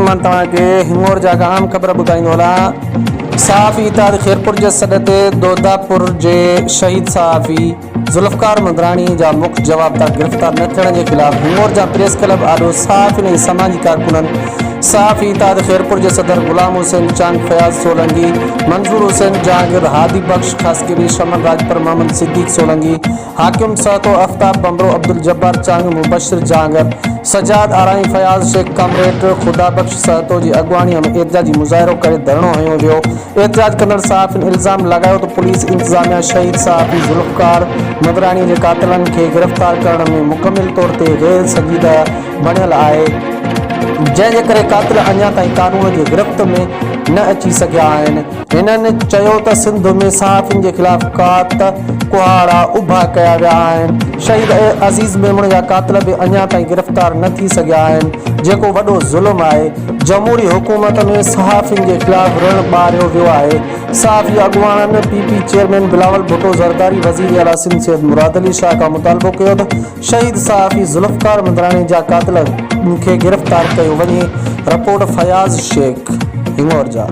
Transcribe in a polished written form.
مان توهان کي هڱورجا کان اهم خبر ٻڌائيندو هلان. صحافي اتحاد خيرپور جي سڏ تي دوداپور جي شهيد صحافي ذوالفقار مندراڻي جا مک جوابدار گرفتار نه ٿيڻ جي خلاف هڱورجا پريس ڪلب آڏو صحافين ۽ سماجي ڪارڪنن صحافي اتحاد خيرپور جي صدر غلام حسين چانگ، فياض سولنگي، منظور حسين جهانگير، هادي بخش خاصخيلي، شمن راڄپر، محمد صديق سولنگي، حاڪم سهتو، آفتاب ڀنڀرو، عبدالجبار چانگ، مبشر جهانگر، سجاد آرائين، فياض شيخ، ڪامريڊ خدا بخش سهتو جي اڳواڻيء ۾ احتجاجي مظاهرو ڪري ڌرڻو هنيو ويو. احتجاج ڪندڙ صحافين الزام لڳايو ته پوليس انتظاميا شهيد صحافي ذوالفقار مدراڻي جي قاتلن کي گرفتار ڪرڻ ۾ مڪمل طور تي غير سنجيده بڻيل آهي، جنهن جي ڪري قاتل اڃا تائين قانون جي گرفت ۾ نه اچي سگهيا آهن. هنن چيو ته سنڌ ۾ صحافين جي خلاف ڪات ڪهاڙا اڀا ڪيا ويا آهن، شهيد عزيز ميمڻ جا قاتل به اڃا تائين گرفتار نه ٿي سگهيا آهن، جيڪو وڏو ظلم آهي، جمهوري حڪومت ۾ صحافين جي خلاف رڻ ٻاريو ويو آهي، صحافي اڳواڻن P P chairman Bilawal Bhutto Zardari, وزيراعليٰ سنڌ سيد مراد علي شاهه کان مطالبو ڪيو ته شهيد صحافي ذوالفقار مندراڻي جا قاتلن کي گرفتار ڪيو وڃي، رپورٽ فياض شيخ، هڱورجا.